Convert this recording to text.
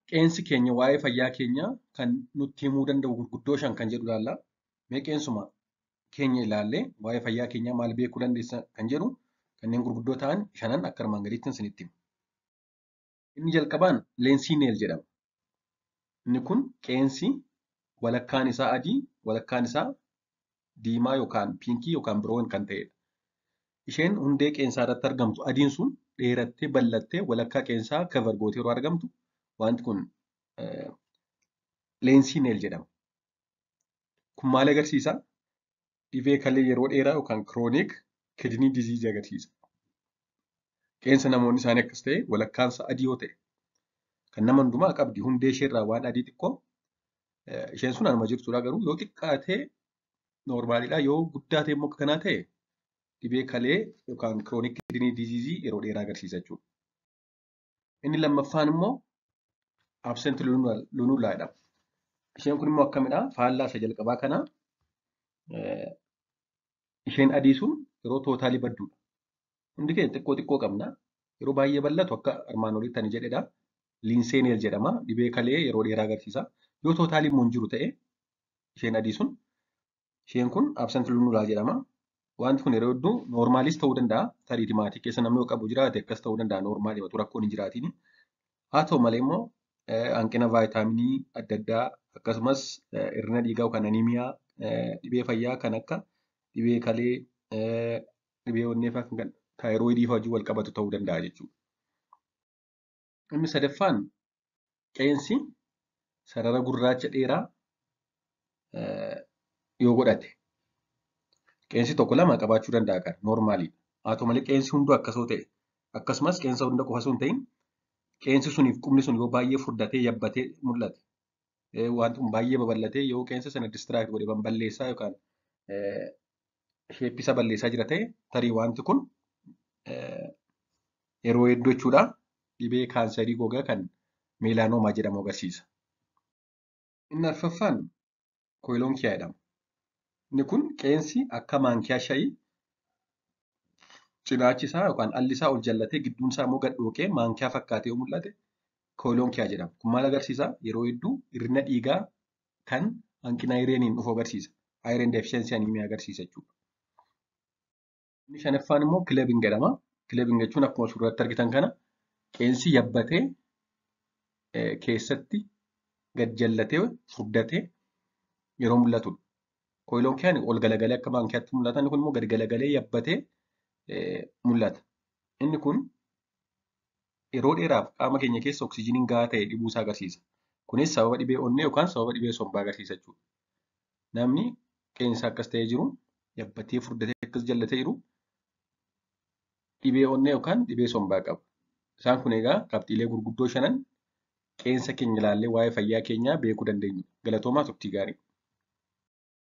Qeensi keenya waa'ee fayyaa keenyaa kan nutti himuu danda'u gurguddoo shan kan jedhu ilaalla. Mee qeensuma keenya ilaallee waa'ee fayyaa keenyaa maal beekuu dandeessa kan jedhu kanneen gurguddoo ta'an shanan akka armaan gadiitti isinitti hima. Inni jalqabaan leensii neel jedhama. Inni kun qeensi walakkaan isaa adii, walakkaan isaa diimaa yookaan piinkii yookaan biroon kan ta'edha. Isheen hundee qeensaa irratti argamtu adiin sun dheerattee bal'attee walakkaa qeensaa cover gootee yeroo argamtu wanti kun leensii neel jedhama. Kun maal agarsiisa? Dhibee kalee yeroo dheeraa yookaan chronic kidney disease agarsiisa. Qeensa namoonni isaanii akkas ta'e walakkaan isaa adii yoo ta'e kan nama hundumaa qabdi hundee isheerraa waan adii xiqqoo isheen sun anuma jirtudha garuu yoo xiqqaatee noormaalidha yoo guddaa ta'e immoo akka kanaa ta'e dhibee kalee yookaan chronic kidney disease yeroo dheeraa agarsiisa jechuudha. Inni lammaffaan immoo absent lunula jedhama. Isheen kun immoo akkamidha? Faallaa isa jalqabaa kana isheen adii sun yeroo tootaalii badduudha. Hundi keenya xiqqoo xiqqoo qabna. Yeroo baay'ee bal'atu akka armaan olitti ani jedhedha. Liinseeneel jedhama. Dhibee kalee yeroo dheeraa agarsiisa. Yoo tootaalii immoo hin jiru ta'e isheen adii sun isheen kun absent lunula jedhama. Wanti kun yeroo hedduu noormaalis ta'uu danda'a. Tarii maatii keessa namni yoo qabu jiraate akkas ta'uu danda'a noormaalii otoo rakkoon hin jiraatiin. Haa ta'u malee immoo hanqina vaayitaaminii adda addaa akkasumas hir'ina dhiigaa yookaan aniimiyaa dhibee fayyaa kan akka dhibee kalee dhibee onnee fa'aa kan taayiroidii fa'aa wajjin wal qabatu ta'uu danda'a jechuudha. Inni sadaffaan qeensi sarara gurraacha dheeraa yoo godhate qeensi tokko lama qabaachuu danda'a kan noormaaliidha. Haa ta'u malee qeensi hunduu akkas yoo ta'e akkasumas qeensa hunda qofa osoo hin ta'in qeensi suniif qubni sun yoo baay'ee furdatee yabbatee mul'ate wanti kun baay'ee babal'atee yoo qeensa sana distiraakti godhe balleessaa yookaan sheeppisa balleessaa jira ta'e tarii wanti kun yeroo hedduu jechuudha dhibee kaansarii gogaa kan meelaanoomaa jedhamu agarsiisa. Inni arfaffaan koyiloonkiyaa jedhama. Inni kun qeensi akka maankiyaa shayii cinaachi isaa yookaan alli isaa ol jallatee gidduun isaa immoo gad dhooqee maankiyaa fakkaatee yoo mul'ate koyiloonkiyaa jedhama. Kun maal agarsiisa? Yeroo hedduu hir'ina dhiigaa kan hanqina ayireeniin dhufu agarsiisa. Iron deficiency anemia agarsiisa jechuudha. Inni shanaffaan immoo kileebing jedhama. Kileebing jechuun akkuma suuratti argitan kana qeensi yabbatee keessatti gad jallatee furdatee yeroo mul'atudha. Koyilonkiyaan ol galagalee akka maankiyaatti mul'ata. Inni kun immoo gad galagalee yabbatee mul'ata. Inni kun yeroo dheeraaf qaama keenya keessa oksijiiniin gahaa ta'e dhibuu isaa agarsiisa. Kunis sababa dhibee onnee yookaan sababa dhibee sombaa agarsiisa jechuudha. Namni qeensa akkas ta'ee jiru yabbatee furdatee akkas jallatee jiru dhibee onnee yookaan dhibee sombaa qaba. Isaan kun egaa qabxiilee gurguddoo shanan qeensa keenya ilaallee waa'ee fayyaa keenyaa beekuu dandeenyudha. Galatoomaa turtii gaarii.